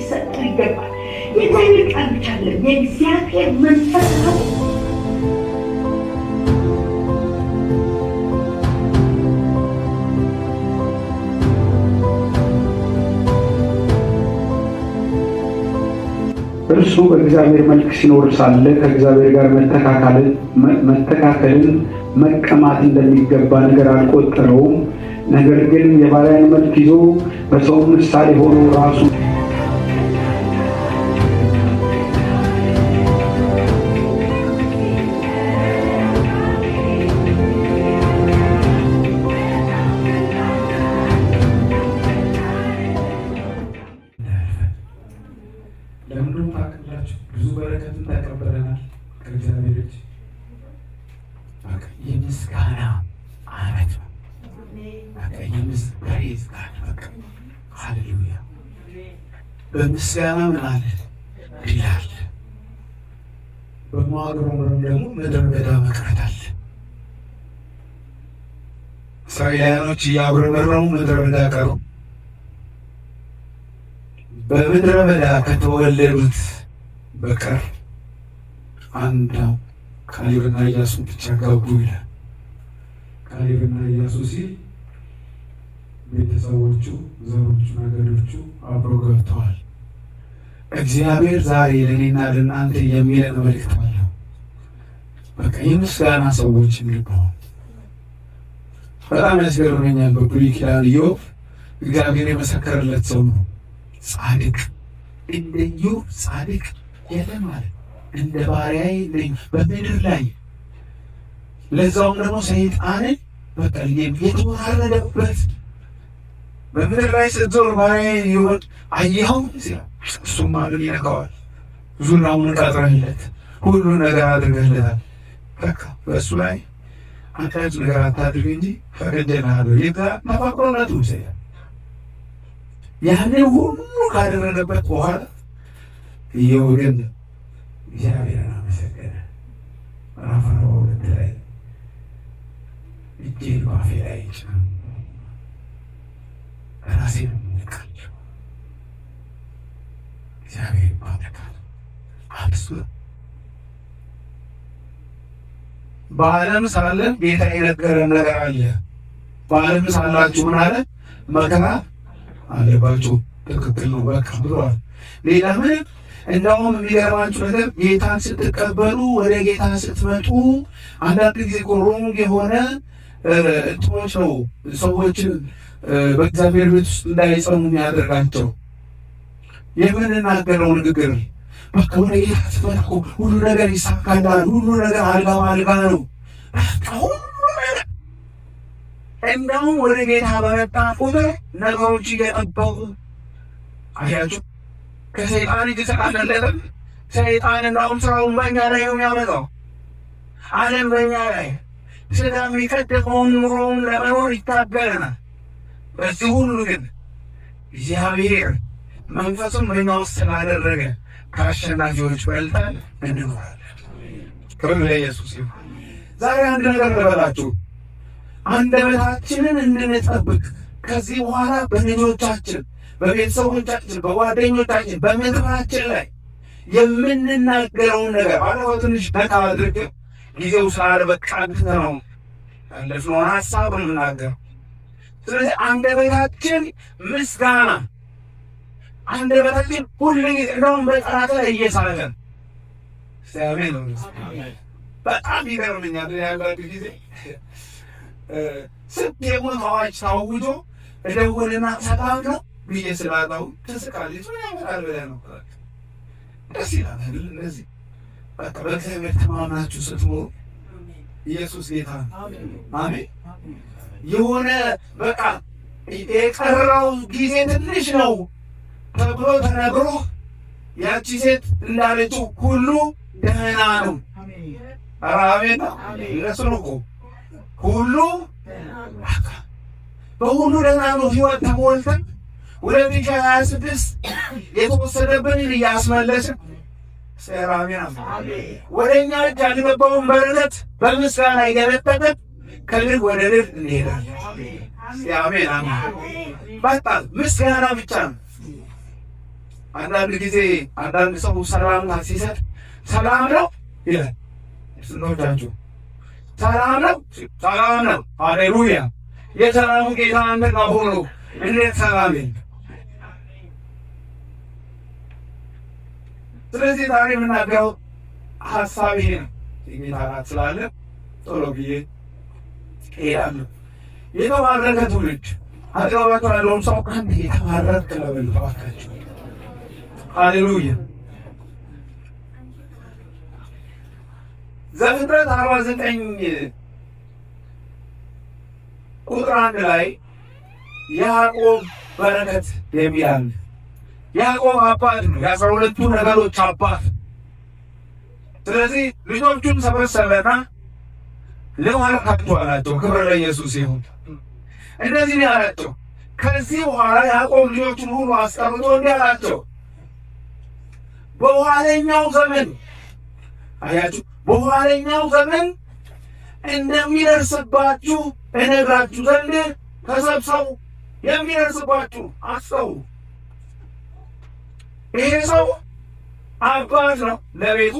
ሊሰጠው ይገባል። የእግዚአብሔር ቃል ብቻ አይደለም፣ የእግዚአብሔር መንፈስ ነው። እርሱ በእግዚአብሔር መልክ ሲኖር ሳለ ከእግዚአብሔር ጋር መተካከልን መቀማት እንደሚገባ ነገር አልቆጠረውም። ነገር ግን የባሪያን መልክ ይዞ በሰው ምሳሌ ሆኖ ራሱ ለምንድን ታውቃላችሁ? ብዙ በረከትን ተቀበለናል ከእግዚአብሔር እጅ። በቃ የምስጋና ዓመት ነው። በቃ praise God፣ በቃ ሃሌሉያ። በምስጋና ምን አለ ድል አለ። በማጉረምረም ደግሞ ምድረ በዳ መቅረት አለ። እስራኤላውያኖች እያጉረመረሙ ምድረ በዳ ቀሩ። በምድረ በዳ ከተወለዱት በቀር አንድ ነው፣ ካሌብና ኢያሱ ብቻ ገቡ ይላል። ካሌብና ኢያሱ ሲል ቤተሰቦቹ፣ ዘሮቹ፣ ነገዶቹ አብረው ገብተዋል። እግዚአብሔር ዛሬ ለእኔና ለእናንተ የሚለን መልእክት አለው። በቃ የምስጋና ሰዎች እንድንሆን በጣም ያስገርመኛል። በብሉይ ኪዳን ኢዮብ እግዚአብሔር የመሰከረለት ሰው ነው። ጻድቅ እንደ ኢዮብ ጻድቅ የለም ማለት እንደ ባሪያዬ በምድር ላይ ለዛውም ደግሞ ሰይጣንን በቃ የተወራረደበት በምድር ላይ ስትዞር ባሪያዬ ይሆን አየኸው፣ እሱማ ምን ይነካዋል? ዙሪያውን ቀጥረህለት ሁሉ ነገር አድርገህለታል። በቃ በእሱ ላይ አንዳች ነገር አታድርግ እንጂ ፈቅጄልሃለሁ። ተፈቅሮነቱ ይሰያል። ያንን ሁሉ ካደረገበት በኋላ ኢዮብ ግን እግዚአብሔርን አመሰገነ። ምዕራፍ 42 ላይ እጄን በአፌ ላይ ጫንኩ፣ ራሴን ንቃለሁ። እግዚአብሔር ይባረካል። አብሱ በዓለም ሳለን ጌታ የነገረን ነገር አለ። በዓለም ሳላችሁ ምን አለ? መከራ አለባችሁ። ትክክል ነው፣ በቃ ብለዋል። ሌላ ምንም። እንደውም የሚገርማችሁ ነገር ጌታን ስትቀበሉ ወደ ጌታ ስትመጡ አንዳንድ ጊዜ wrong የሆነ እንትኖች ነው ሰዎችን በእግዚአብሔር ቤት ውስጥ እንዳይጸኑ የሚያደርጋቸው የምንናገረው ንግግር። በቃ ወደ ጌታ ስትመጣ ሁሉ ነገር ይሳካላል፣ ሁሉ ነገር አልጋ በአልጋ ነው። በቃ ሁሉ ነገር እንደውም ወደ ጌታ በመጣ ቁጥር ነገሮች እየጠበቁ አያችሁ። ከሰይጣን እጅ ስላመለጥን ሰይጣን እንደውም ስራውን በእኛ ላይ ነው የሚያመጣው። ዓለም በእኛ ላይ ስጋ የሚቀድመውን ኑሮውን ለመኖር ይታገለናል። በዚህ ሁሉ ግን እግዚአብሔር መንፈሱን በእኛ ውስጥ ስላደረገ ከአሸናፊዎች በልጠን እንኖራለን። ክብር ለኢየሱስ ይሁን። ዛሬ አንድ ነገር ልበላችሁ። አንደበታችንን እንድንጠብቅ ከዚህ በኋላ በልጆቻችን፣ በቤተሰቦቻችን፣ በጓደኞቻችን፣ በምድራችን ላይ የምንናገረውን ነገር ባለፈው ትንሽ ነካ አድርጌ ጊዜው ስላልበቃን ነው ያለፍነውን ሀሳብ የምናገረው። ስለዚህ አንደበታችን ምስጋና፣ አንደበታችን ሁሉ ጊዜ እንደውም በጠላት ላይ እየሳለን አሜን። በጣም ይገርመኛል። ያንዳንድ ጊዜ ስንት የሞት አዋጅ ታውጆ እደውልና ሰላም ነው ብዬ ስላጣው ትስቃለች። ምን ያመጣል ብለህ ነው። ደስ ይላል አይደል? እንደዚህ በቃ በእግዚአብሔር ተማምናችሁ ስትኖሩ ኢየሱስ ጌታ ነው። አሜን። የሆነ በቃ የቀረው ጊዜ ትንሽ ነው ተብሎ ተነግሮ ያቺ ሴት እንዳለችው ሁሉ ደህና ነው። ኧረ አሜን ነው። እነሱ ነው እኮ ሁሉ በሁሉ ደህና ነው። ህይወት ተሞልተን 2026 የተወሰደብንን እያስመለስን ሰራሚና ወደ እኛ እጅ ያልገባውን በረከት በምስጋና እየነጠቅን ከድል ወደ ድል እንሄዳለን። አሜን አሜን። በቃ ምስጋና ብቻ ነው። አንዳንድ ጊዜ አንዳንድ ሰው ሰላምታ ሲሰጥ ሰላም ነው ይላል። ስንቶቻችሁ ሰላም ነው? ሰላም ነው። ሃሌሉያ! የሰላሙ ጌታ አንተ ጋር ሆኖ እንዴት ሰላም የለም? ስለዚህ ዛሬ የምናገረው ሀሳብ ይሄ ነው። የጌታ እራት ስላለ ቶሎ ብዬ እሄዳለሁ። የተባረከ ትውልድ አጠገባቸው ያለውን ሰው አንድ የተባረከ ለበሉ እባካችሁ። ሃሌሉያ። ዘፍጥረት 49 ቁጥር 1 ላይ ያዕቆብ በረከት የሚል አለ። ያዕቆብ አባት ነው፣ የ12ቱ ነገዶች አባት። ስለዚህ ልጆቹን ሰበሰበና ልባርካችሁ አላቸው። ክብር ለኢየሱስ ይሁን። እንደዚህ ነው ያላቸው። ከዚህ በኋላ ያዕቆብ ልጆቹን ሁሉ አስቀምጦ እንዲህ አላቸው፣ በኋለኛው ዘመን አያችሁ፣ በኋለኛው ዘመን እንደሚደርስባችሁ እነግራችሁ ዘንድ ተሰብሰቡ። የሚደርስባችሁ አስተውሉ። ይሄ ሰው አባት ነው፣ ለቤቱ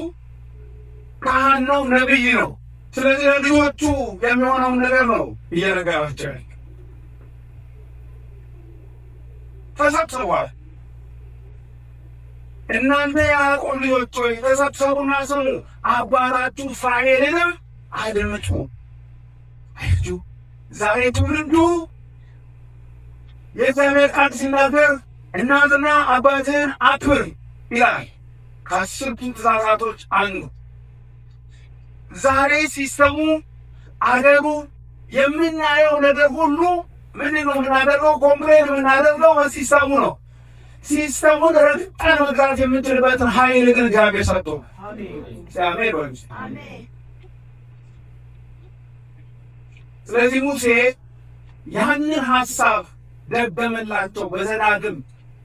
ካህን ነው፣ ነቢይ ነው። ስለዚህ ለልጆቹ የሚሆነውን ነገር ነው እየነገራቸው ያለ። ተሰብስበዋል። እናንተ የያዕቆብ ልጆች ሆይ ተሰብሰቡና ስሙ፣ አባታችሁ እስራኤልንም አድምጡ። አያችሁ፣ ዛሬ ትውልዱ የእግዚአብሔር ቃል ሲናገር እናትና አባትህን አክብር ይላል። ከ10ቱ ትእዛዛቶች አንዱ። ዛሬ ሲሰሙ አገሩ የምናየው ነገር ሁሉ ምንድን ነው የምናደርገው? complain የምናደርገው በ system ኡ ነው። system ኡን ረግጠን መግዛት የምንችልበትን ኃይል ግን እግዚአብሔር ሰጥቶ እግዚአብሔር። ስለዚህ ሙሴ ያንን ሀሳብ ደገመላቸው በዘዳግም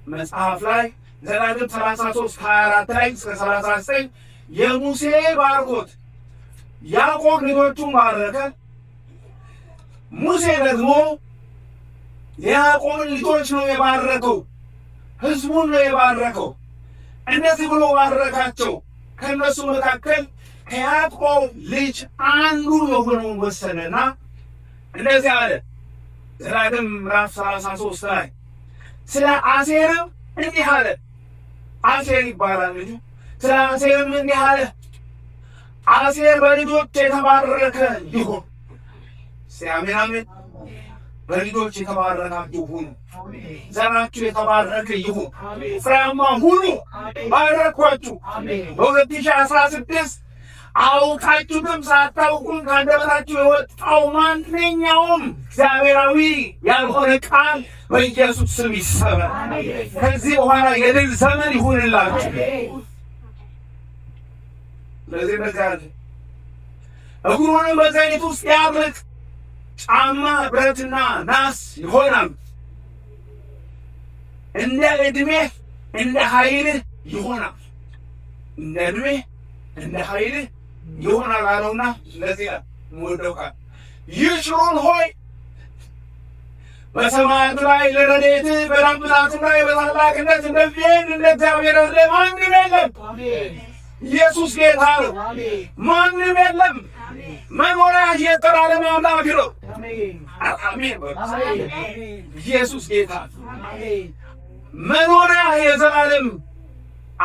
መጽሐፍ ላይ ዘዳግም 33 24 ላይ እስከ 39 የሙሴ ባርኮት። ያዕቆብ ልጆቹን ባረከ። ሙሴ ደግሞ የያዕቆብን ልጆች ነው የባረከው፣ ሕዝቡን ነው የባረከው። እንደዚህ ብሎ ባረካቸው። ከእነሱ መካከል ከያዕቆብ ልጅ አንዱ የሆነውን ወሰነና እንደዚህ አለ። ዘዳግም ምዕራፍ 33 ላይ ስለ አሴርም እንዲህ አለ። አሴር ይባላል ልጁ። ስለ አሴርም እንዲህ አለ፣ አሴር በልጆች የተባረከ ይሁን። አሜን አሜን። በልጆች የተባረካችሁ ሁኑ። ዘራችሁ የተባረከ ይሁን። ፍሬያማ ሁኑ። ባረኳችሁ። በ2016 አውቃችሁትም ሳታውቁም ከአንደበታችሁ የወጣው ማንኛውም እግዚአብሔራዊ ያልሆነ ቃል በኢየሱስ ስም ይሰበር። ከዚህ በኋላ የድል ዘመን ይሁንላችሁ። ስለዚህ እንደዚህ አለ፣ እግሩንም በዘይት ውስጥ ያጥልቅ፣ ጫማ ብረትና ናስ ይሆናል። እንደ ዕድሜህ እንደ ኃይልህ ይሆናል። እንደ ዕድሜህ እንደ ኃይልህ ይሆናል አለውና ለዚህ የምወደው ቃል ይሽሩን ሆይ በሰማያት ላይ ለረድኤትህ በደመናትም ላይ በታላቅነት እንደሚሄድ እንደ እግዚአብሔር ያለ ማንም የለም። ኢየሱስ ጌታ ነው። ማንም የለም። መኖሪያ የዘላለም አምላክ ነው። አሜን። ኢየሱስ ጌታ መኖሪያ የዘላለም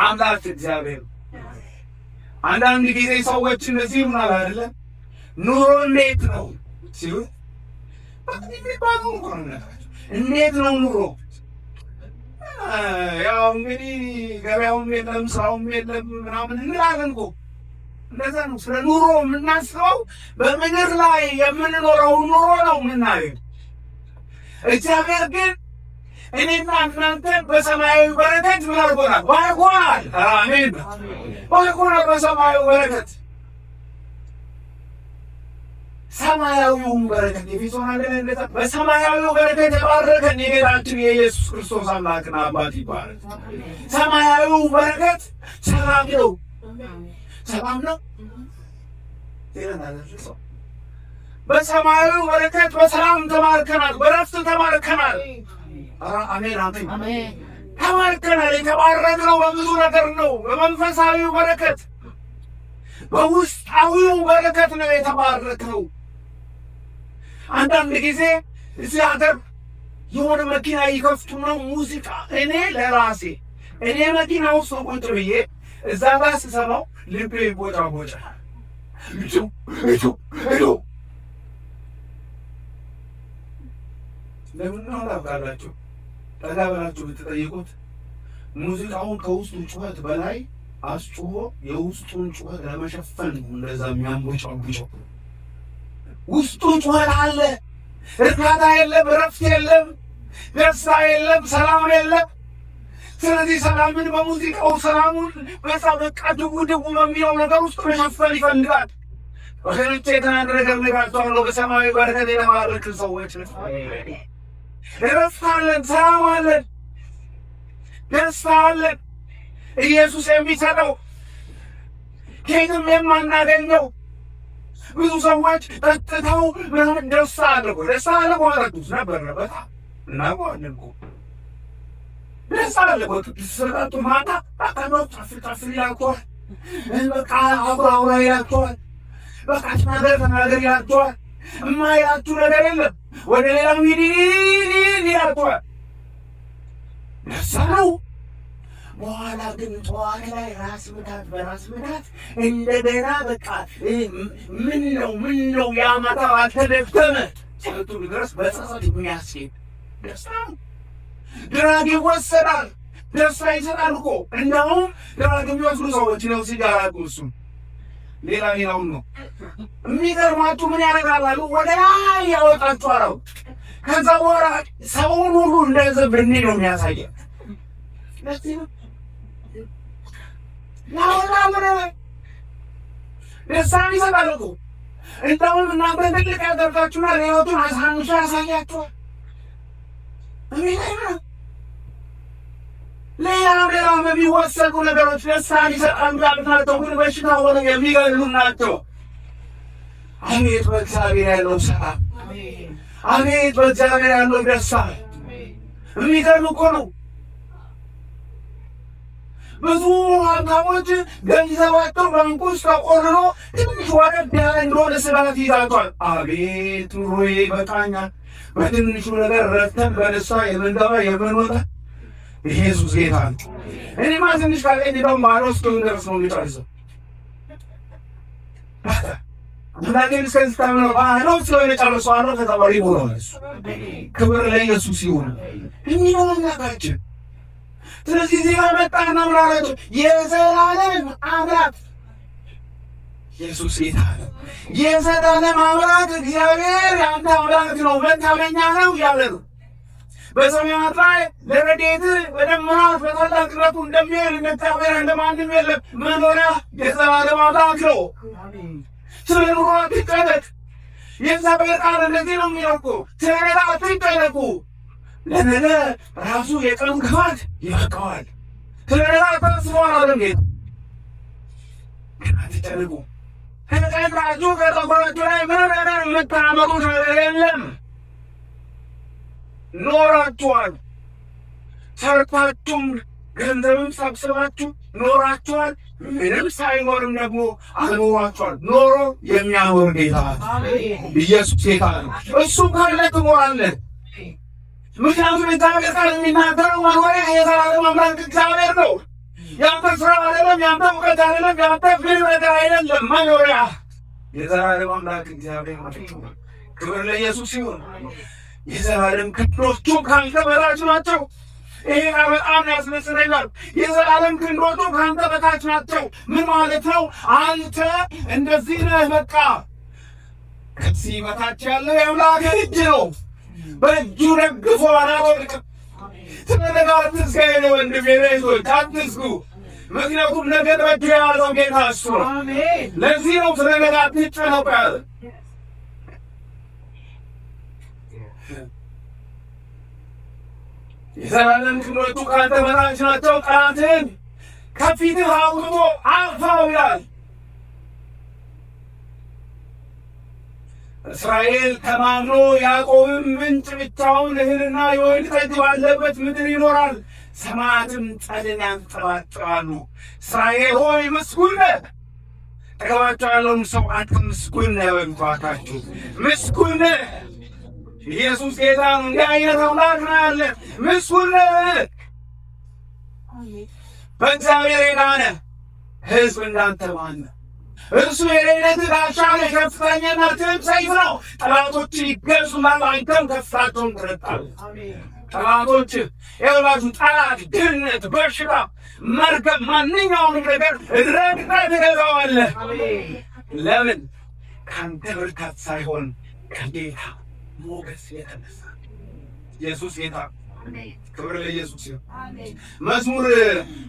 አምላክ እግዚአብሔር። አንዳንድ ጊዜ ሰዎች እንደዚህ ይሆናል አይደለ? ኑሮ እንዴት ነው ሲሉ የሚባሉ እንዴት ነው ኑሮ? ያው እንግዲህ ገበያውም የለም ስራውም የለም ምናምን እንላለን እኮ። እንደዛ ነው። ስለ ኑሮ የምናስበው በምድር ላይ የምንኖረው ኑሮ ነው የምናየው። እግዚአብሔር ግን እኔና እናንተን በሰማያዊ በረከት ምን አድርጎናል? ባርኮናል። አሜን። ባርኮናል በሰማያዊ በረከት። ሰማያዊውን በረከት ኤፌሶን አንድ ላይ እንደዛ በሰማያዊው በረከት የባረከን የጌታችን የኢየሱስ ክርስቶስ አምላክና አባት ይባረክ። ሰማያዊው በረከት ሰላም ነው። ሰላም ነው። በሰማያዊው በረከት በሰላም ተባርከናል፣ በረፍት ተባርከናል። አሜን አሜን። ተባርከናል። የተባረክነው በብዙ ነገር ነው። በመንፈሳዊው በረከት፣ በውስጣዊው በረከት ነው የተባረክነው። አንዳንድ ጊዜ እዚህ ሀገር የሆነ መኪና ይከፍቱና ሙዚቃ፣ እኔ ለራሴ እኔ መኪና ውስጥ ቁጭ ብዬ እዛ ጋር ስሰማው ልቤ ይቦጫቦጫል። ለምን ነው ታውቃላችሁ? ጠጋ ብላችሁ ብትጠይቁት ሙዚቃውን ከውስጡ ጩኸት በላይ አስጩሆ የውስጡን ጩኸት ለመሸፈን ነው እንደዛ የሚያንቦጫቡጨው። ውስጡ ጩኸት አለ። እርካታ የለም፣ እረፍት የለም፣ ደስታ የለም፣ ሰላም የለም። ስለዚህ ሰላምን በሙዚቃው፣ ሰላሙን በዛ በቃ ድቡ ድቡ በሚለው ነገር ውስጥ መሸፈን ይፈልጋል። ወገኖቼ የተናገረ ነገር ነግራችኋለሁ። በሰማያዊ በረከት የተባረክን ሰዎች እረፍት አለን፣ ሰላም አለን፣ ደስታ አለን። ኢየሱስ የሚሰጠው ከየትም የማናገኘው። ብዙ ሰዎች ጠጥተው ምናምን ደስታ አድርጎ ደስታ አለ እኮ መጠጡት ነበር በጣም እናውቀዋለን እኮ። ደስታ አለ እኮ ስለጠጡ ማታ በቃ ነው ጨፍር ጨፍር ይላቸዋል። በቃ አውራ አውራ ይላቸዋል። በቃ ተናገር ተናገር ይላቸዋል። እማይላችሁ ነገር የለም። ወደ ሌላም ሂድ ሂድ ይላቸዋል። ደስታ ነው። በኋላ ግን ጠዋት ላይ ራስ ምታት በራስ ምታት እንደገና በቃ ምን ነው ምን ነው ያ ማታ አልተደገመ እስክትሉ ድረስ በጸጸት የሚያስኬድ ደስታ ነው። Drug ይወሰዳል፣ ደስታ ይሰጣል እኮ። እንደውም drug የሚወስዱ ሰዎች ነው ሲጋራ እሱም ሌላ ሌላውን ነው። የሚገርማችሁ ምን ያደርጋል አሉ፣ ወደ ላይ ያወጣችኋል አሉ። ከዛ በኋላ ሰውን ሁሉ እንደ ብርኔ ነው የሚያሳየው። ያወጣል ወደ ላይ፣ ደስታን ይሰጣል እኮ። እንደውም እናንተ ትልቅ ያደርጋችሁና ሌሎቹን አሳንሶ ያሳያችኋል። ሌላም ሌላም የሚወሰዱ ነገሮች ደስታን ይሰጣሉ ያልናቸው ግን በሽታ ሆነው የሚገሉ ናቸው። አቤት በእግዚአብሔር ያለው ሰላም፣ አቤት በእግዚአብሔር ያለው ደስታ የሚገርም እኮ ነው። ብዙ ሀብታሞች ገንዘባቸው ባንክ ውስጥ ተቆልሎ ትንሽ ወረድ ያለ እንደሆነ ስጋት ይዛቸዋል። አቤት ኑሮዬ ይበቃኛል፣ በትንሹ ነገር ረድተን በደስታ የምንገባ የምንወጣ ኢየሱስ ጌታ ነው። እኔማ ትንሽ ካለኝ እንደውም ባዶ እስክንደርስ ነው የሚጨርሰው። አምላኬን እስከዚህ ታምነው ባዶ ስለሆነ ጨርሰዋለሁ። ከዛ በኋላ ይሞላዋል እሱ። ክብር ለኢየሱስ ይሁን የሚለው አምላካችን። ስለዚህ እዚህ ጋር መጣና ምን አላቸው? የዘላለም አምላክ ኢየሱስ ጌታ ነው። የዘላለም አምላክ እግዚአብሔር የአንተ አምላክ ነው፣ መታመኛ ነው እያለ ነው። በሰማያት ላይ ለረድኤት በደመናት በታላቅነቱ እንደሚሄድ እንደ እግዚአብሔር እንደማንም የለም። መኖሪያ የዘላለም አምላክ ነው። ስለ ኑሮ አትጨነቅ። የእግዚአብሔር ቃል እንደዚህ ነው የሚለው እኮ፣ ስለ ነገ አትጨነቁ፣ ለነገ ራሱ የቀኑ ክፋት ይበቃዋል። ስለ ነገ አታስቡ አላለም ጌታ። ግን አትጨነቁ። ከቀንዳችሁ ከጠጉራችሁ ላይ ምንም ነገር የምታመጡት ነገር የለም። ኖራችኋል። ሰርታችሁም ገንዘብም ሰብስባችሁ ኖራችኋል። ምንም ሳይኖርም ደግሞ አኖሯችኋል። ኖሮ የሚያኖር ጌታ ኢየሱስ ጌታ ነው። እሱ ካለ ትኖራለህ። ምክንያቱም እግዚአብሔር ቃል የሚናገረው መኖሪያ የዘላለም አምላክ እግዚአብሔር ነው። ያንተ ስራ አይደለም፣ ያንተ እውቀት አይደለም፣ ያንተ ምንም ነገር አይደለም። መኖሪያ የዘላለም አምላክ እግዚአብሔር ነው። ክብር ለኢየሱስ ይሁን። የዘላለም ክንዶቹ ከአንተ በታች ናቸው። ይሄ በጣም ያስመስለኛል። የዘላለም ክንዶቹ ከአንተ በታች ናቸው። ምን ማለት ነው? አንተ እንደዚህ ነህ። በቃ ከዚህ በታች ያለው የአምላክ እጅ ነው። በእጁ ደግፎ አላወድቅም። ስለ ነገ አትስጋ የኔ ወንድም፣ የኔ እህቶች አትስጉ። ምክንያቱም ነገ በእጁ የያዘው ጌታ እሱ ነው። ለዚህ ነው ስለ ነገ አትጨነቁ ያለ። የዘላለም ክንዶቹ ከአንተ በታች ናቸው፣ ጠላትህን ከፊትህ አውጥቶ አጥፋው ይላል። እስራኤል ተማምኖ ያዕቆብም ምንጭ ብቻውን እህልና የወይን ጠጅ ባለበት ምድር ይኖራል። ሰማያትም ጠልን ያንጠባጥባሉ። እስራኤል ሆይ ምስጉን ነህ። አጠገባቸው ያለውን ሰው አንተ ምስጉን ነህ በሉት እባካችሁ። ምስጉን ነህ። ኢየሱስ ጌታ ነው። እንዲህ አይነት አምላክ ነው ያለ። ምስጉን ነህ። በእግዚአብሔር የዳነ ሕዝብ እንዳንተ ማን ነው? እርሱ የሌለት ጋሻ ነህ፣ ከፍተኛና ትብ ሰይፍ ነው። ጠላቶች ይገዙናል፣ አንተም ከፍታቸውን ትረግጣለህ። ጠላቶች ይኸውላችሁ፣ ጠላት፣ ድህነት፣ በሽታ፣ መርገም፣ ማንኛውም ነገር ረግጠህ ትገዛዋለህ። ለምን? ከአንተ ብርታት ሳይሆን ከጌታ ሞገስ የተነሳ። ኢየሱስ ጌታ፣ ክብር ለኢየሱስ ይሁን። መዝሙር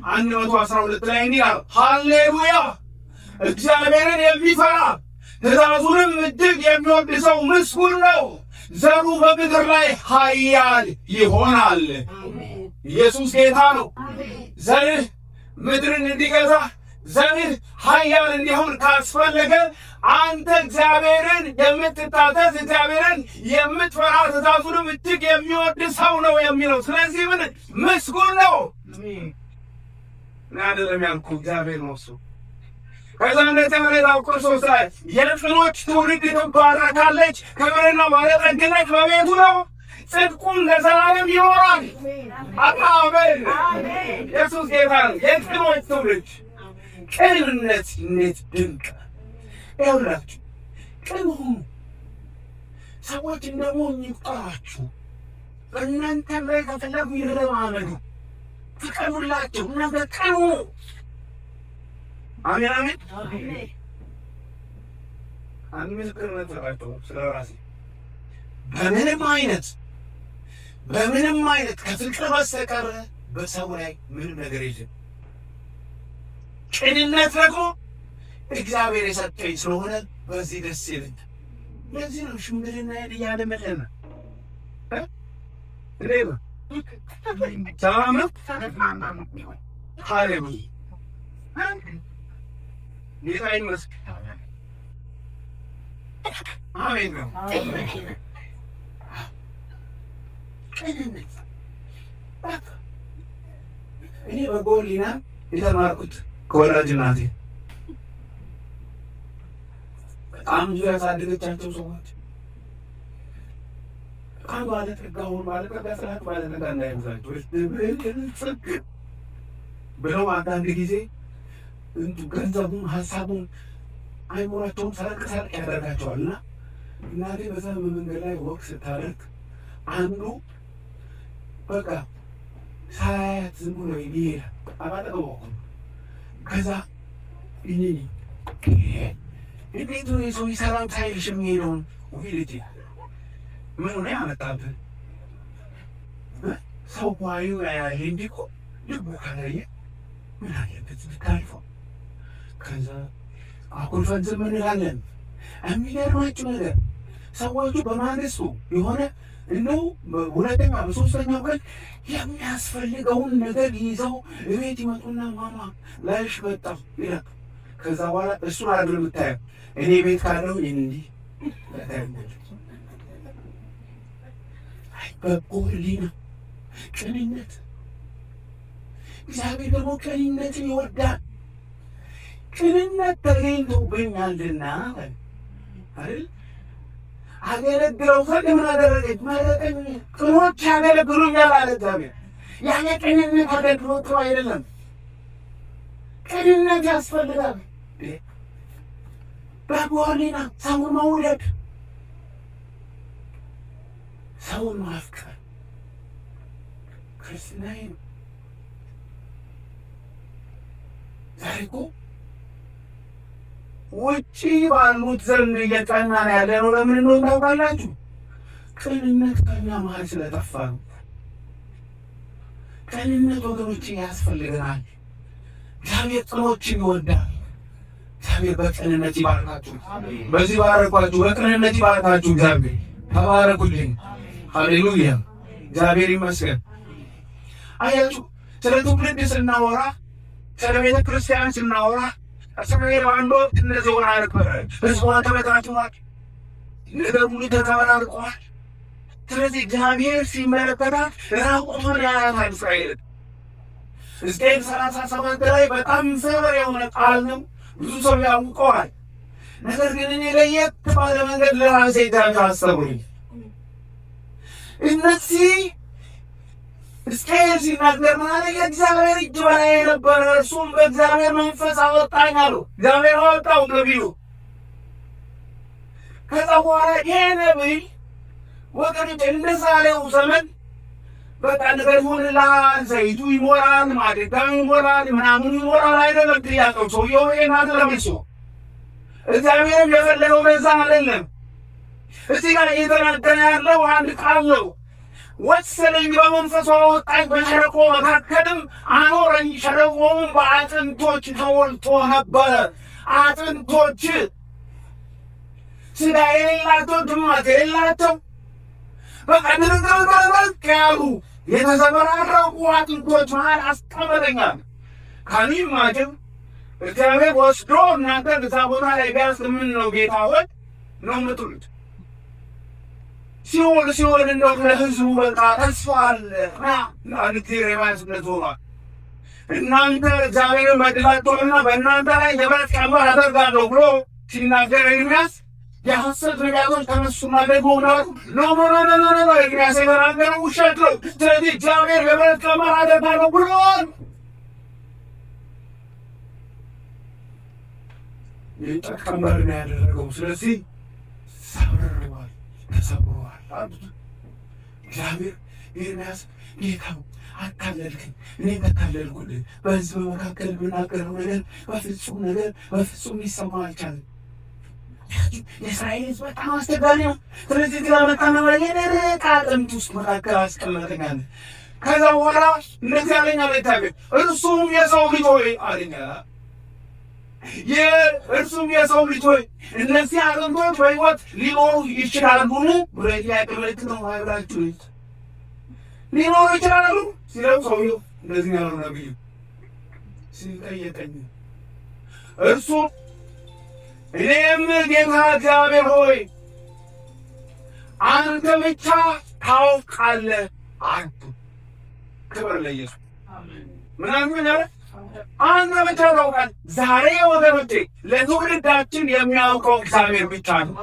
112 ላይ እንዲህ ይላል፣ ሃሌሉያ፣ እግዚአብሔርን የሚፈራ ትእዛዙንም እጅግ የሚወድ ሰው ምስጉን ነው፣ ዘሩ በምድር ላይ ኃያል ይሆናል። ኢየሱስ ጌታ ነው። ዘርህ ምድርን እንዲገዛ፣ ዘርህ ኃያል እንዲሆን ካስፈለገ አንተ እግዚአብሔርን የምትታዘዝ፣ እግዚአብሔርን የምትፈራ፣ ትእዛዙንም እጅግ የሚወድ ሰው ነው የሚለው። ስለዚህ ምን ምስጉን ነው። እኔ አይደለም ያልኩ፣ እግዚአብሔር ነው እሱ። ከዛ እንደተመለታው ክርስቶስ ላይ የቅኖች ትውልድ ትባረካለች፣ ክብርና ባለጠግነት በቤቱ ነው፣ ጽድቁም ለዘላለም ይኖራል። አሜን። ኢየሱስ ጌታ ነው። የቅኖች ትውልድ፣ ቅንነት እንዴት ድንቅ! ይኸውላችሁ፣ ቅን ሁኑ። ሰዎች እንደ ሞኝ ይቁጠሯችሁ። በእናንተ ላይ ከፈለጉ ይረማመዱ። ፍቀዱላቸው። እናንተ ቅን ሁኑ። አሜን አሜን። አንድ ምስክርነት ሰጣቸው ስለ ራሴ። በምንም አይነት ከፍቅር በስተቀር በሰው ላይ ምንም ነገር የለም። ቅንነት ደግሞ እግዚአብሔር የሰጠኝ ስለሆነ በዚህ ደስ ይለኛል። ለዚህ ነው ሽምግልና እያለመለመ። እንዴት ነው? ሰላም ነው? ሃሌሉያ፣ ጌታ ይመስገን። አሜን ነው። ቅንነት እኔ በጎ ሕሊና የተማርኩት ከወላጅ እናቴ፣ በጣም ብዙ ያሳደገቻቸው ሰዎች በጣም ባለጠጋ ሆኑ። ባለጠጋ ስላት ባለጠጋ እንዳይመስላችሁ ብለው አንዳንድ ጊዜ እንቱ ገንዘቡን፣ ሀሳቡን፣ አይምሯቸውን ሰረቅ ሰረቅ ያደርጋቸዋል። እና እናቴ በዛ በመንገድ ላይ walk ስታደርግ አንዱ በቃ ሳያያት ዝም ብሎ ይሄዳል። አባጠገቧ እኮ ነው። ከዛ እኔ እንዴት ነው የሰው ሰላም ሳይልሽ የሚሄደውን? ውይ ልጄ፣ ምን ሆነ ያመጣብህ? ሰው ኳዩ ያያል እንጂ እኮ ልቡ ካላየ ምን አለበት ብታልፈው? ከዛ አኩርፈን ዝም እንላለን። የሚገርማችሁ ነገር ሰዎቹ በማግስቱ የሆነ እንደው በሁለተኛ በሶስተኛው ቀን የሚያስፈልገውን ነገር ይዘው እቤት ይመጡና ማማ ላይሽ መጣሁ ይላል። ከዛ በኋላ እሱን አይደለም የምታየው፣ እኔ ቤት ካለው እንዲህ። በጎ ሕሊና፣ ቅንነት። እግዚአብሔር ደግሞ ቅንነትን ይወዳል። ቅንነት ተገኝቶብኛልና አይደል አገለግለው ዘንድ ምን አደረገች? መረጠኝ። ቅኖች ያገለግሉኛል አለ እግዚአብሔር። ያለ ቅንነት አገልግሎት ጥሩ አይደለም። ቅንነት ያስፈልጋል። በጎ ሕሊና ሰውን መውደድ፣ ሰውን ማፍቀር ክርስትና ነው። ዛሬ እኮ ውጪ ባሉት ዘንድ እየቀናን ያለ ነው። ለምን እንደሆነ ታውቃላችሁ? ቅንነት ከኛ መሀል ስለጠፋ ነው። ቅንነት ወገኖች ያስፈልገናል። እግዚአብሔር ቅኖችን ይወዳል። እግዚአብሔር በቅንነት ይባርካችሁ። በዚህ ባረኳችሁ፣ በቅንነት ይባርካችሁ። እግዚአብሔር ተባረኩልኝ። ሃሌሉያ፣ እግዚአብሔር ይመስገን። አያችሁ፣ ስለ ትውልድ ስናወራ፣ ስለ ቤተ ክርስቲያን ስናወራ እስራኤል በአንድ ወቅት እንደዚህ ሆና ነበረ። ሕዝቧ ተበታትኗል፣ ነገር ሁሉ ተዘበራርቋል። ስለዚህ እግዚአብሔር ሲመለከታት ራቁቷን ያያታል እስራኤልን። ሕዝቅኤል 37 ላይ በጣም ሰበር የሆነ ቃል ነው። ብዙ ሰው ያውቀዋል። ነገር ግን እኔ ለየት ባለ መንገድ ለራሴ ታሰቡኝ። እነዚህ ሕዝቅኤል ሲናገር ማለት የእግዚአብሔር እጅ በላይ የነበረ እርሱም በእግዚአብሔር መንፈስ አወጣኝ አሉ። እግዚአብሔር አወጣው ነቢዩ። ከዛ በኋላ ይሄ ነቢይ ወገኖች እንደ ዛሬው ዘመን በቃ ነገር ይሆንልሃል፣ ዘይቱ ይሞላል፣ ማድጋው ይሞላል፣ ምናምኑ ይሞላል አይደለም ጥያቄው። ሰውየው ይሄን አይደለም እሱ እግዚአብሔርም የፈለገው በዛ አይደለም። እዚህ ጋር እየተናገረ ያለው አንድ ቃል ነው። ወሰደኝ፣ በመንፈሱ አወጣኝ፣ በሸለቆ መካከልም አኖረኝ። ሸለቆውም በአጥንቶች ተሞልቶ ነበረ። አጥንቶች ስጋ የሌላቸው ጅማት የሌላቸው በቃ ድርቅርቅርቅ ያሉ የተዘበራረቁ አጥንቶች መሃል አስቀመጠኛል። Can you imagine እግዚአብሔር ወስዶ እናንተ እዛ ቦታ ላይ ቢያንስ ምን ነው ጌታ ሆይ ነው የምትሉት? ሲሆን ሲሆን እንደው ለህዝቡ በቃ ተስፋ አለ ና ሆኗል። እናንተ እግዚአብሔርን በድላችኋልና በእናንተ ላይ የብረት ቀንበር አደርጋለሁ ብሎ ሲናገር ኤርምያስ የሐሰት ነቢያቶች ተነሱና ደግሞ no no no no no no ኤርምያስ የተናገረው ውሸት ነው። ስለዚህ እግዚአብሔር የብረት ቀንበር አደርጋለሁ ብሏል። የእንጨት ቀንበር ነው ያደረገው። ስለዚህ ሰብረዋል፣ ተሰብረዋል አሉት። እግዚአብሔር ኤርምያስ ጌታው አታለልክኝ፣ እኔ ተታለልኩልህ። በህዝብ መካከል የምናገረው ነገር በፍጹም ነገር በፍጹም ሊሰማ አልቻለም። የእስራኤል ህዝብ በጣም አስቸጋሪ ነው። ስለዚህ ግራ መጣና የደረቀ አጥንት ውስጥ መካከል አስቀመጠኛል። ከዛ በኋላ እንደዚህ አለኝ አለ እግዚአብሔር። እርሱም የሰው ልጅ ሆይ አለኝ። እርሱም የሰው ልጅ ሆይ እነዚህ አጥንቶች በሕይወት ሊኖሩ ይችላሉን ብሎ የጥያቄ ምልክት ነው። ብላችሁ ሊኖሩ ይችላሉ ሲለው ሰውየው እንደዚህ ያለው ነብዩ ሲጠየቀኝ እርሱ እኔም ጌታ እግዚአብሔር ሆይ አንተ ብቻ ታውቃለህ አልኩ። ክብር ለኢየሱስ። ምን አልኩኝ አለ? አንተ ብቻ ታውቃለህ። ዛሬ ወገኖቼ ለትውልዳችን የሚያውቀው እግዚአብሔር ብቻ ነው።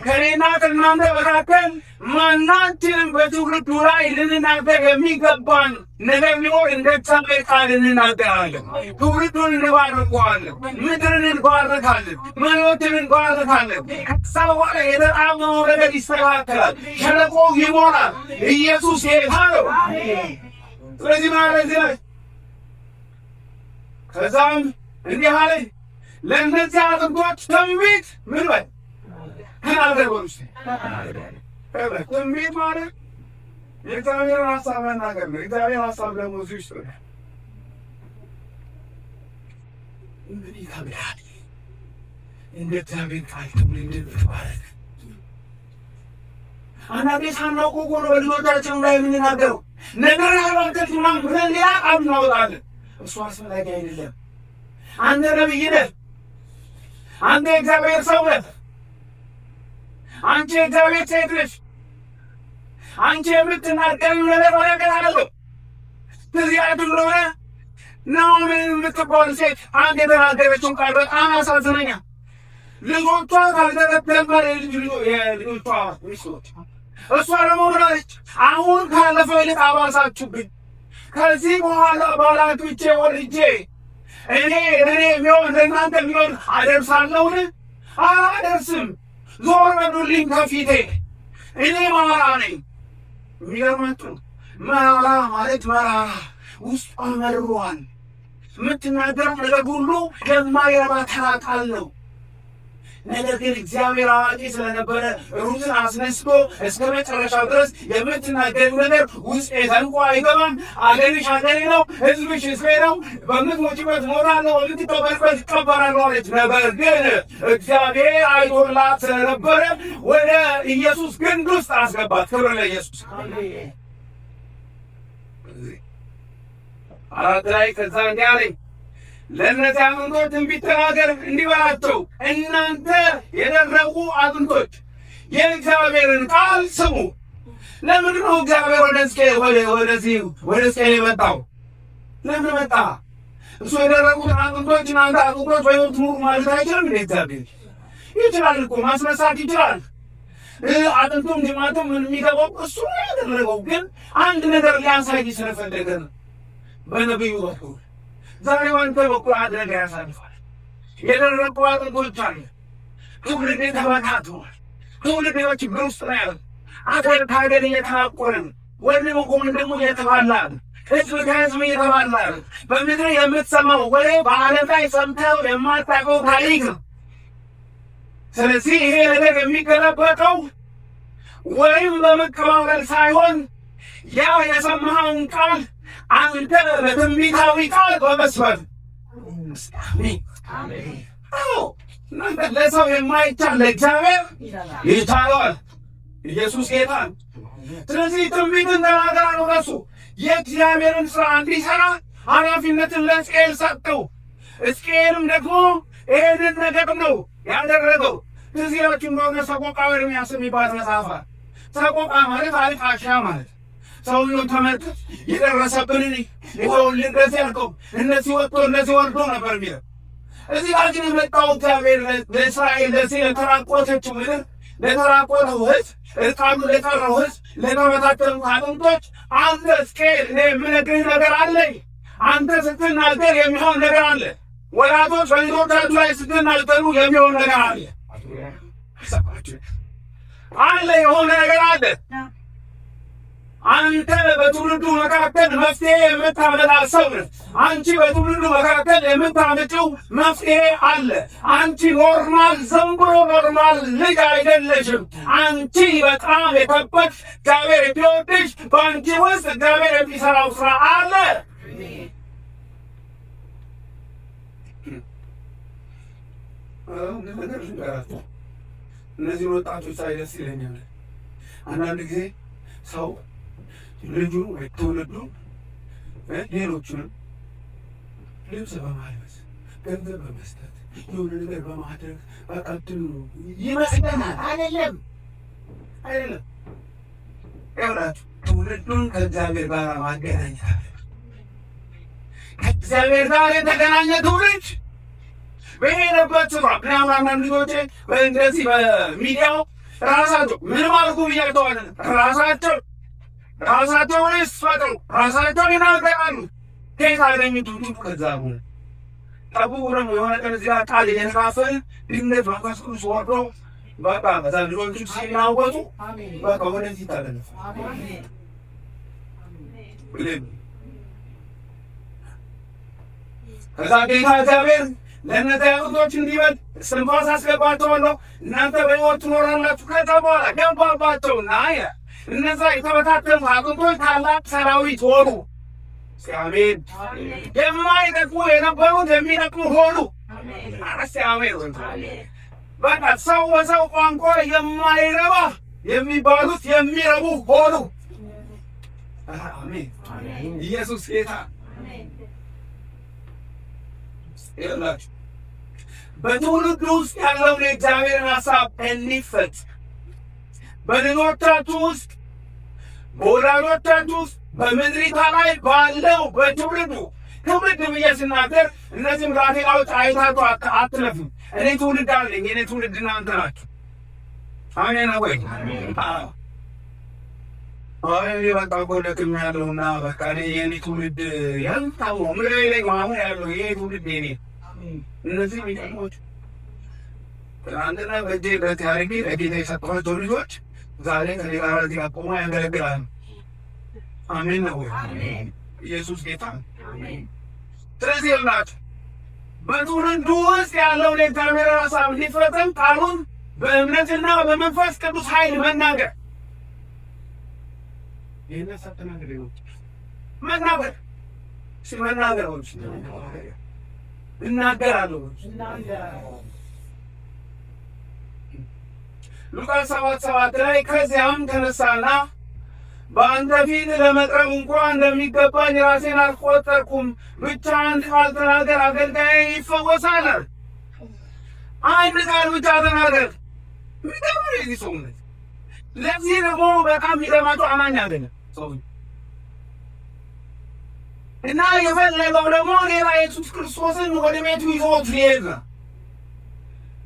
ከእኔና ከእናንተ መካከል ማናችንም በትውልዱ ላይ ልንናገር የሚገባን ነገር ቢኖር እንደ እግዚአብሔር ቃል እንናገራለን። ትውልዱን እንባርከዋለን፣ ምድርን እንባርካለን፣ መሪዎችን እንባርካለን። ከዛ በኋላ የተጣመመው ነገር ይስተካከላል፣ ሸለቆው ይሞላል። ኢየሱስ ጌታ ነው። ስለዚህ ማለት ላይ ከዛም እንዲህ አለኝ፣ ለእነዚህ አጥንቶች ትንቢት ምን በል ተናገር በሉ እስኪ። ትንቢት ማለት የእግዚአብሔርን ሀሳብ መናገር ነው። የእግዚአብሔር ሀሳብ ደግሞ እዚህ ውስጥ ነው። ምን ይከብዳል? እንደ እግዚአብሔር ቃል ትውልድን ብትባረክ። አንዳንዴ ሳናውቀው እኮ ነው በልጆቻችን ላይ የምንናገረው ነገር ያልባንከት ምናምን ብለን ሌላ ቃል እናወጣለን። እሱ አስፈላጊ አይደለም። አንተ ነብይ ነህ። አንተ የእግዚአብሔር ሰው ነህ። አንቺ የእግዚአብሔር ሴት ነሽ። አንቺ የምትናገሪው ነገር በረከት አለው። ትዝ ያላችሁ እንደሆነ ናኦሚ የምትባል ሴት አንድ የተናገረችውን ቃል በጣም ያሳዝነኛል። ልጆቿ ካልተከተሉ የልጆቿ ሚስቶች እሷ ደግሞ ምን አለች? አሁን ካለፈው ይልቅ አባሳችሁብኝ። ከዚህ በኋላ ባላቶቼ ወልጄ እኔ ለእኔ የሚሆን ለእናንተ የሚሆን አደርሳለሁን? አላደርስም። ዞር በሉልኝ ከፊቴ፣ እኔ መራራ ነኝ። የሚገርማችሁ መራራ ማለት መራራ ውስጧ መርሯል። የምትናገረው ነገር ሁሉ የማይረባ ተራ ቃል ነው። ነገር ግን እግዚአብሔር አዋቂ ስለነበረ ሩትን አስነስቶ እስከ መጨረሻው ድረስ የምትናገሪው ነገር ውስጤ ዘልቆ አይገባም። አገርሽ አገሬ ነው፣ ሕዝብሽ ሕዝቤ ነው። በምትሞቺበት እሞታለሁ፣ በምትቀበሪበት እቀበራለሁ አለች። ነገር ግን እግዚአብሔር አይቶላት ስለነበረ ወደ ኢየሱስ ግንድ ውስጥ አስገባት። ክብር ለኢየሱስ። 4 ላይ ከዛ እንዲህ አለኝ፣ ለእነዚህ አጥንቶች ትንቢት ተናገር እንዲህ በላቸው፣ እናንተ የደረቁ አጥንቶች የእግዚአብሔርን ቃል ስሙ። ለምንድን ነው እግዚአብሔር ወደ ሕዝቅኤል የመጣው? ለምን መጣ? እሱ የደረቁት አጥንቶች እናንተ አጥንቶች በሕይወት ኑሩ ማለት አይችልም እንዴ? እግዚአብሔር ይችላል እኮ፣ ማስነሳት ይችላል። አጥንቱም ጅማቱም የሚገባው እሱ ነው ያደረገው። ግን አንድ ነገር ሊያሳይ ስለፈለገ ነው በነቢዩ በኩል። ዛሬ አንተ በኩል አንድ ነገር ያሳልፋል። የደረቁ አጥንቶች አሉ። ትውልድ ተበታትኗል። ትውልድ በችግር ውስጥ ነው ያለው። አገር ከሀገር እየተናቆረ ነው። ወንድም ከወንድሙ እየተባላ ነው። ህዝብ ከህዝብ እየተባላ ነው። በምድር የምትሰማው ወሬ በዓለም ላይ ሰምተው የማታውቀው ታሪክ ነው። ስለዚህ ይሄ ነገር የሚገለበጠው ወይም በመቀባበል ሳይሆን ያው የሰማኸውን ቃል አንተ በትንቢታዊ ቃል በመስበር። አዎ፣ እናንተ ለሰው የማይቻል ለእግዚአብሔር ይቻለዋል። ኢየሱስ ጌታ ነው። ስለዚህ ትንቢትን ተናገር አለው። እሱ የእግዚአብሔርን ስራ እንዲሰራ ኃላፊነትን ለሕዝቅኤል ሰጠው። ሕዝቅኤልም ደግሞ ይህንን ነገር ነው ያደረገው። ትዝ ይላችሁ እንደሆነ ሰቆቃወ ኤርምያስ የሚባል መጽሐፍ አለ። ሰቆቃ ማለት አልቃሻ ማለት። ሰውየው ተመልከት፣ የደረሰብንን ይኸውልህ፣ እንደዚህ ያልከው እነዚህ ወጥቶ እነዚህ ወርዶ ነበር የሚለው። እዚህ ጋር ግን የመጣው እግዚአብሔር ለእስራኤል፣ ለዚህ ለተራቆተችው ምድር፣ ለተራቆተው ሕዝብ፣ እርቃኑ ለቀረው ሕዝብ፣ ለተበታተኑት አጥንቶች፣ አንተ ሕዝቅኤል፣ እኔ የምነግርህ ነገር አለኝ። አንተ ስትናገር የሚሆን ነገር አለ። ወላጆች በልጆቻችሁ ላይ ስትናገሩ የሚሆን ነገር አለ አለ የሆነ ነገር አለ። አንተ በትውልዱ መካከል መፍትሄ የምታመጣ ሰው ነህ። አንቺ በትውልዱ መካከል የምታመጪው መፍትሄ አለ። አንቺ normal፣ ዝም ብሎ normal ልጅ አይደለሽም። አንቺ በጣም የከበድሽ፣ እግዚአብሔር የሚወድሽ፣ በአንቺ ውስጥ እግዚአብሔር የሚሰራው ስራ አለ። ነገር ልንገራችሁ፣ እነዚህን ወጣቶች ሳይ ደስ ይለኛል። አንዳንድ ጊዜ ሰው ልጁን ወይ ትውልዱን ሌሎቹንም ልብስ በማልበስ፣ ገንዘብ በመስጠት፣ የሆነ ነገር በማድረግ በቃ እንትኑ ይመስለናል። አይደለም፣ አይደለም። ይኸውላችሁ፣ ትውልዱን ከእግዚአብሔር ጋር ማገናኘት አለብን። ከእግዚአብሔር ጋር የተገናኘ ትውልድ በሄደበት ስፍራ፣ ምናምን አንዳንድ ልጆቼ እንደዚህ በሚዲያው ራሳቸው ምንም አልኩ ብያቸዋል። ራሳቸው ፈጥሩ፣ ራሳቸው ይናገራሉ። ከየት አገኙት? ከዛ ነው። ጠብቁ፣ ደግሞ የሆነ ቀን እዚያ ቃል እየተካፈልን ድንገት መንፈስ ቅዱስ ወርዶ በቃ ከዛ ልጆቹ ሲናወጡ በቃ ወደዚህ ታለፍ። ከዛ ጌታ እግዚአብሔር ለእነዚያ አጥንቶች እንዲበል እስትንፋስ አስገባቸዋለሁ፣ እናንተ በሕይወት ትኖራላችሁ። ከዛ በኋላ ገባባቸውና እነዛ የተበታተኑ አጥንቶች ታላቅ ሰራዊት ሆኑ። አሜን። የማይጠቅሙ የነበሩት የሚጠቅሙ ሆኑ። እስቲ አሜን። በቃ ሰው በሰው ቋንቋ የማይረባ የሚባሉት የሚረቡ ሆኑ። አሜን። ኢየሱስ ጌታ። ይላችሁ በትውልድ ውስጥ ያለውን የእግዚአብሔርን ሀሳብ እንዲፈጽም በልጆቻችሁ ውስጥ፣ በወላጆቻችሁ ውስጥ፣ በምድሪቷ ላይ ባለው በትውልዱ። ትውልድ ብዬ ስናገር እነዚህም ብላቴናዎች አይታችሁ አትለፉም። እኔ ትውልድ አለኝ። እኔ ትውልድ እናንተ ናችሁ። አሜን ወይ? አይ በቃ እኮ ደክሜያለሁና በቃ እኔ የኔ ትውልድ ያልታው ምድር ላይ አሁን ያለው ይሄ ትውልድ የኔ፣ እነዚህ የሚጠቅሟቸው ትናንትና በእጄ አድርጌ ለጌታ የሰጠኋቸው ልጆች ዛሬ ከኔ ጋር እዚህ ቆመው ያገለግላሉ። አሜን ነው ወይ? ኢየሱስ ጌታ። ስለዚህ ይላችሁ በትውልዱ ውስጥ ያለውን የእግዚአብሔር ሀሳብ እንዲፈጸም ቃሉን በእምነትና በመንፈስ ቅዱስ ኃይል መናገር፣ ይህን ሀሳብ ተናግሬ ነው። መናገር፣ እስኪ መናገር፣ እናገራለሁ። ሉቃስ 7:7 ላይ ከዚያም ተነሳና በአንተ ፊት ለመቅረብ እንኳ እንደሚገባኝ ራሴን አልቆጠርኩም፣ ብቻ አንድ ቃል ተናገር፣ አገልጋዬ ይፈወሳል። አንድ ቃል ብቻ ተናገር። የሚገርም ነው የዚህ ሰውነት። ለዚህ ደግሞ በጣም የሚገርማቸው አማኝ አይደለም ሰው። እና የፈለገው ደግሞ ጌታ ኢየሱስ ክርስቶስን ወደ ቤቱ ይዞት ሊሄድ ነው።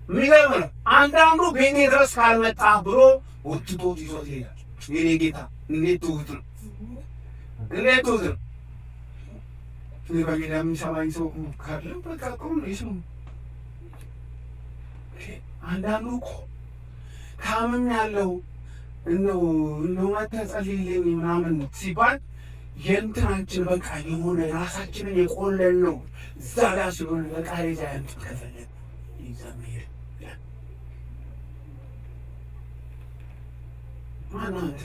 የሚገርም ነው። አንዳንዱ ቤቴ ድረስ ካልመጣ ብሎ ወትቶት ይዞት ይሄዳል። የኔ ጌታ እንዴት ትሁት ነው! እንዴት ትሁት ነው! በጌታ የሚሰማኝ ሰው ካለ በቃ እኮ ይስሙ። አንዳንዱ እኮ ታምም ያለው እንደው እንደው መተህ ጸልይልኝ ምናምን ሲባል የእንትናችን በቃ የሆነ ራሳችንን የቆለል ነው እዛ ጋር ሲሆን በቃ ሬዛ ያምጥ ከፈለግ ይዛ መሄድ ማነው አንተ?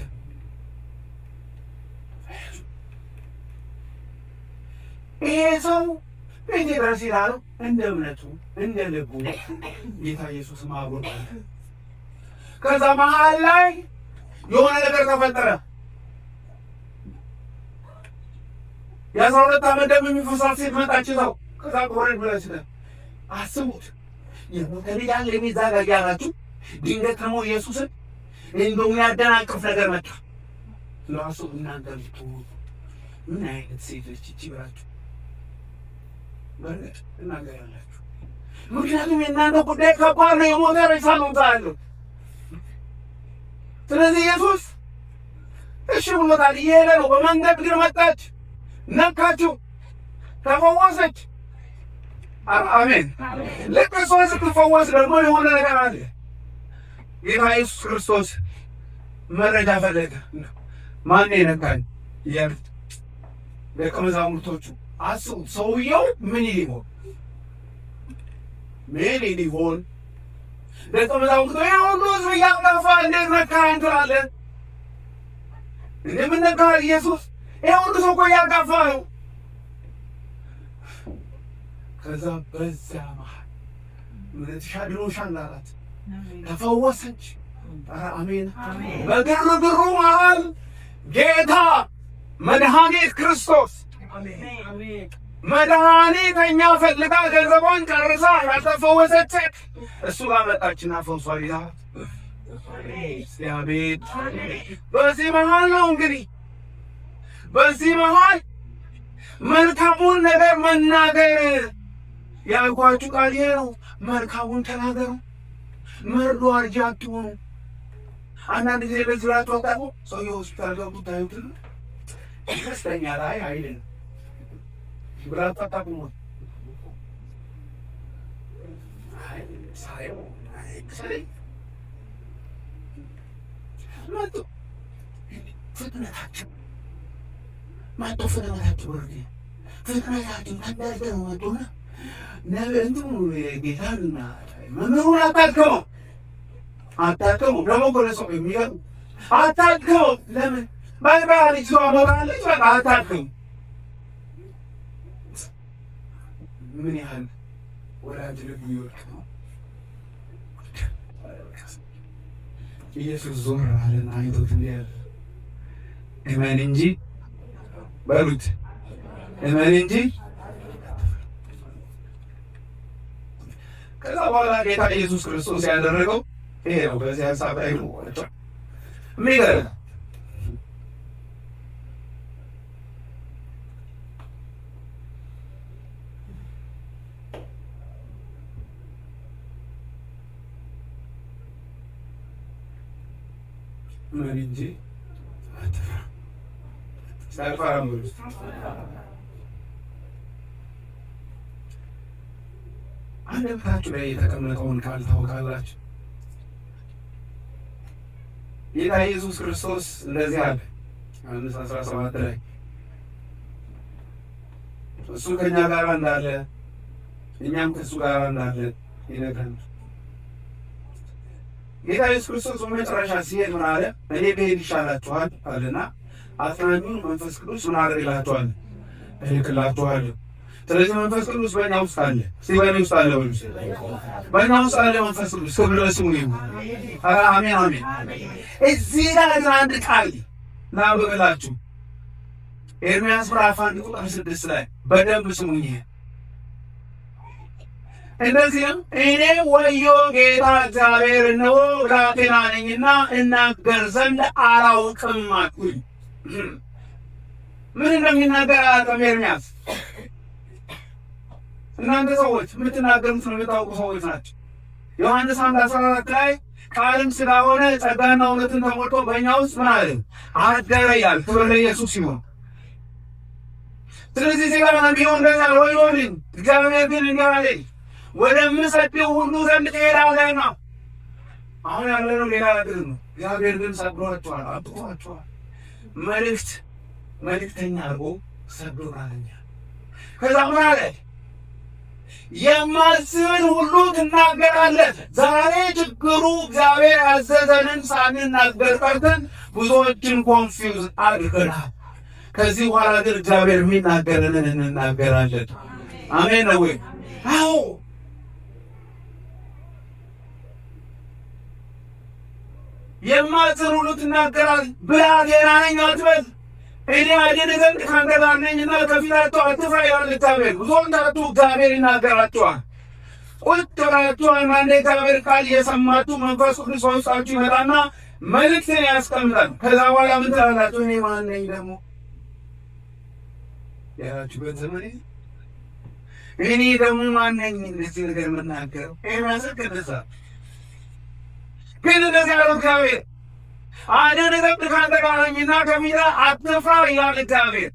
ይሄ ሰው ቤቴ ድረስ ይላል። እንደ እምነቱ እንደ ልቡ ጌታ ኢየሱስም አብሮት አለ። ከዛ መሀል ላይ የሆነ ነገር ተፈጠረ። የ12 ዓመት ደም የሚፈሳት ሴት መጣች። ሰው ከዛ ቆረድ ብለች አስቡት። የሞተ ልጅ አለ የሚዛ ጋር እያላችሁ ድንገት ደግሞ ኢየሱስን እንደው የሚያደናቅፍ ነገር መጣ። ለራሱ እናንተ ብትሆኑ ምን አይነት ሴቶች እቺ ብላችሁ በእርግጥ እናገራላችሁ። ምክንያቱም የእናንተ ጉዳይ ከባድ ነው። የሞተ ሬሳ ነው ታያለሁ። ስለዚህ ኢየሱስ እሺ ብሎታል። እየሄደ ነው። በመንገድ ግን መጣች፣ ነካችው፣ ተፈወሰች። አሜን። ልክ እሷ ስትፈወስ ደግሞ የሆነ ነገር አለ። ጌታ ኢየሱስ ክርስቶስ መረጃ ፈለገ። ማን የነካኝ እያሉት ደቀ መዛሙርቶቹ አስቡት። ሰውየው ምን ይል ይሆን? ምን ይል ይሆን? ደቀ መዛሙርቱ ይሄ ሁሉ ሕዝብ እያጠፋ እንዴት ነካኸኝ ትላለህ? እንደምን ነካህ ኢየሱስ? ይሄ ሁሉ ሰው እኮ እያጋፋ ነው። ከዛ በዛ መሀል እምነትሽ አድኖሻል አላት። ተፈወሰች። ኧረ አሜን። በግርግሩ መሀል ጌታ መድኃኒት ክርስቶስ መድኃኒተኛ ፈልጋ ገንዘቧን ጨርሳ ያልተፈወሰች ሴት እሱ ጋር መጣችና ፈውሷ ይዛ አቤት። በዚህ መሀል ነው እንግዲህ በዚህ መሀል መልካሙን ነገር መናገር ያልኳችሁ ቃል ይሄ ነው። መልካሙን ተናገሩ። መርዶ አርጂ አትሆኑ። አንዳንድ ጊዜ በዚህ ብላችሁ አታውቁም። ሰውዬው ሆስፒታል ገብቶ ታዩትና ይመስለኛል አይ አይልም ብላችሁ አታውቁም ወይ? አይ ሳየው አይመስለኝም። መጡ ፍጥነታቸው መጡ ፍጥነታቸው ወርድ ፍጥነታቸው ተንደርድረው መጡና እንትኑ ጌታንና መምህሩን አታድክመው አታድክመው። ደግሞ እኮ ለሰው የሚገርም አታድክመው። ለምን በቃ ልጅቷ ሞታለች፣ በቃ አታድክመው። ምን ያህል ወላጅ ልቡ ይወድቅ ነው። ኢየሱስ ዞር አለና አይቶት እንዲህ አለ፣ እመን እንጂ በሉት፣ እመን እንጂ። ከዛ በኋላ ጌታ ኢየሱስ ክርስቶስ ያደረገው ይሄ ነው። በዚህ ሀሳብ ላይ ነው የሚገርም እመን እንጂ አትፍራ። አልፈራም በሉት። አንደበታችሁ ላይ የተቀመጠውን ቃል ታውቃላችሁ። ጌታ ኢየሱስ ክርስቶስ እንደዚህ አለ ዮሐንስ 17 ላይ እሱ ከእኛ ጋር እንዳለ እኛም ከእሱ ጋር እንዳለ ይነግረናል። ጌታ ኢየሱስ ክርስቶስ በመጨረሻ ሲሄድ ምን አለ? እኔ ብሄድ ይሻላችኋል አለና አጽናኙን መንፈስ ቅዱስ ምን አደርግላችኋለሁ? እልክላችኋለሁ። ስለዚህ መንፈስ ቅዱስ በእኛ ውስጥ አለ። እስኪ በእኔ ውስጥ አለ በሉ። በእኛ ውስጥ አለ መንፈስ ቅዱስ። ክብር ለስሙ ይሁን። ኧረ አሜን አሜን። እዚህ ላይ ግን አንድ ቃል ላንብብላችሁ። ኤርምያስ ምዕራፍ 1 ቁጥር 6 ላይ በደንብ ስሙኝ። እንደዚህም እኔ ወዮ ጌታ እግዚአብሔር እነሆ ብላቴና ነኝና እናገር ዘንድ አላውቅም አልኩኝ። ምን እንደሚናገር አያውቅም ኤርምያስ። እናንተ ሰዎች የምትናገሩት ነው የምታውቁ ሰዎች ናቸው። ዮሐንስ 1:14 ላይ ቃልም ሥጋ ሆነ ጸጋና እውነትን ተሞልቶ በእኛ ውስጥ ምን አለ አደረ ይላል። ክብር ለኢየሱስ ይሁን። ስለዚህ እዚህ ጋር ነቢዩ እንደዛ ወዮልኝ፣ እግዚአብሔር ግን እንዲህ አለኝ ወደምሰድህ ሁሉ ዘንድ ትሄዳለህና። አሁን ያለነው ሌላ ነገር ነው። እግዚአብሔር ግን ሰብሯቸዋል፣ አብቅቷቸዋል። መልእክተኛ አድርጎ ሰብሮናል። ከዛ ምን አለ? የማዝህን ሁሉ ትናገራለህ። ዛሬ ችግሩ እግዚአብሔር ያዘዘንን ሳንናገር ቀርተን ብዙዎችን confuse አድርገናል። ከዚህ በኋላ ግን እግዚአብሔር የሚናገረንን እንናገራለን። አሜን ነው ወይ? አዎ። የማዝህን ሁሉ ትናገራለህ። ብላቴና ነኝ አትበል፣ እኔ አድንህ ዘንድ ከአንተ ጋር ነኝና ከፊታቸው አትፍራ ይላል እግዚአብሔር። ብዙዎቻችሁ እግዚአብሔር ይናገራችኋል። ቁጭ ብላችሁ አንዳንድ የእግዚአብሔር ቃል እየሰማችሁ መንፈስ ቅዱስ በውስጣችሁ ይመጣና መልእክትን ያስቀምጣል። ከዛ በኋላ ምን ትላላችሁ? እኔ ማን ነኝ ደግሞ ያላችሁበት ዘመን፣ እኔ ደግሞ ማን ነኝ እንደዚህ ነገር የምናገረው? ኤርምያስ ቅዱሳ ግን እንደዚህ ያለው እግዚአብሔር አድንህ ዘንድ ከአንተ ጋር ነኝና ከፊትህ አትፍራ ይላል እግዚአብሔር።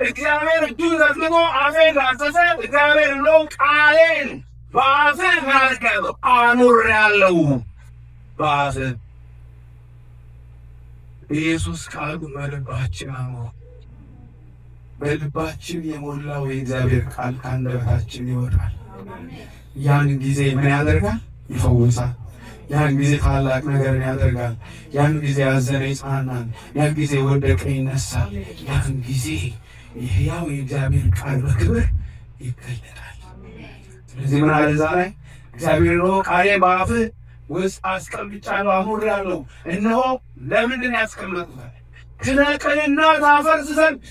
እግዚአብሔር እጁን ዘርግቶ አፌን ዳሰሰ። እግዚአብሔር እንደው ቃሌን በአፍህ ምን አድርጌአለሁ? አኑሬአለሁ። በአፍህ ኢየሱስ ቃሉ በልባችን አኖረ። በልባችን የሞላው የእግዚአብሔር ቃል ከአንደበታችን ይወጣል። ያን ጊዜ ምን ያደርጋል? ይፈውሳል። ያን ጊዜ ታላቅ ነገርን ያደርጋል። ያን ጊዜ ያዘነ ይጽናናል። ያን ጊዜ ወደቀ ይነሳል። ያን ጊዜ የሕያው የእግዚአብሔር ቃል በክብር ይገለጣል። ስለዚህ ምን አለ እዛ ላይ እግዚአብሔር ነው ቃሌን በአፍህ ውስጥ አስቀምጫለሁ አኑሬአለሁ። እነሆ ለምንድን ያስቀመጥኩት? ትነቅልና ታፈርስ ዘንድ፣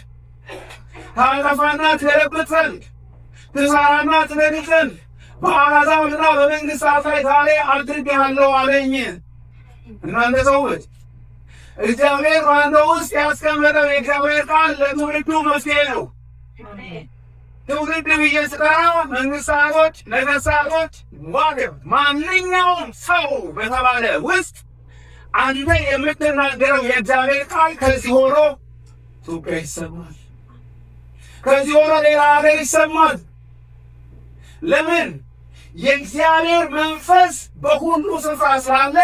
ታጠፋና ትገለብጥ ዘንድ፣ ትሰራና ትነድፍ ዘንድ በአሕዛብና በመንግሥታት ላይ ዛሬ አድርጌሃለሁ አለኝ። እናንተ ሰዎች እግዚአብሔር በአንተ ውስጥ ያስቀመጠው የእግዚአብሔር ቃል ለትውልዱ መፍትሄ ነው። ትውልድ ብዬ ስጠራ መንግስታቶች፣ ነገስታቶች፣ ዋገብ ማንኛውም ሰው በተባለ ውስጥ አንተ የምትናገረው የእግዚአብሔር ቃል ከዚህ ሆኖ ኢትዮጵያ ይሰማል። ከዚህ ሆኖ ሌላ ሀገር ይሰማል። ለምን? የእግዚአብሔር መንፈስ በሁሉ ስፍራ ስላለ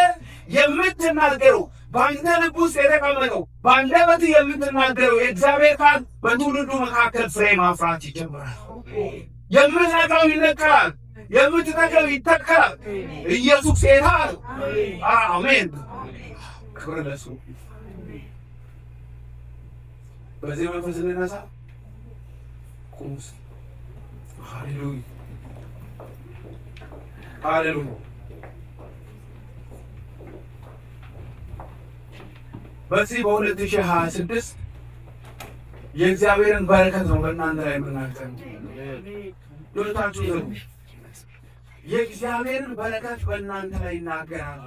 የምትናገረው በአንተ ልብ ውስጥ የተቀመጠው በአንደበትህ የምትናገረው የእግዚአብሔር ቃል በትውልዱ መካከል ፍሬ ማፍራት ይጀምራል። የምትነካው ይነካል፣ የምትተክለው ይተከላል። ኢየሱስ ጌታ ነው። አሜን። ክብር ለእሱ። በዚህ መንፈስ እንነሳ። ቁሙስ። ሃሌሉያ ሃሌሉያ። በዚህ በ2026 የእግዚአብሔርን በረከት ነው በእናንተ ላይ የምናገረው። ሎታችሁ ዘሩ የእግዚአብሔርን በረከት በእናንተ ላይ ይናገራል።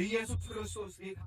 ኢየሱስ ክርስቶስ ጌታ።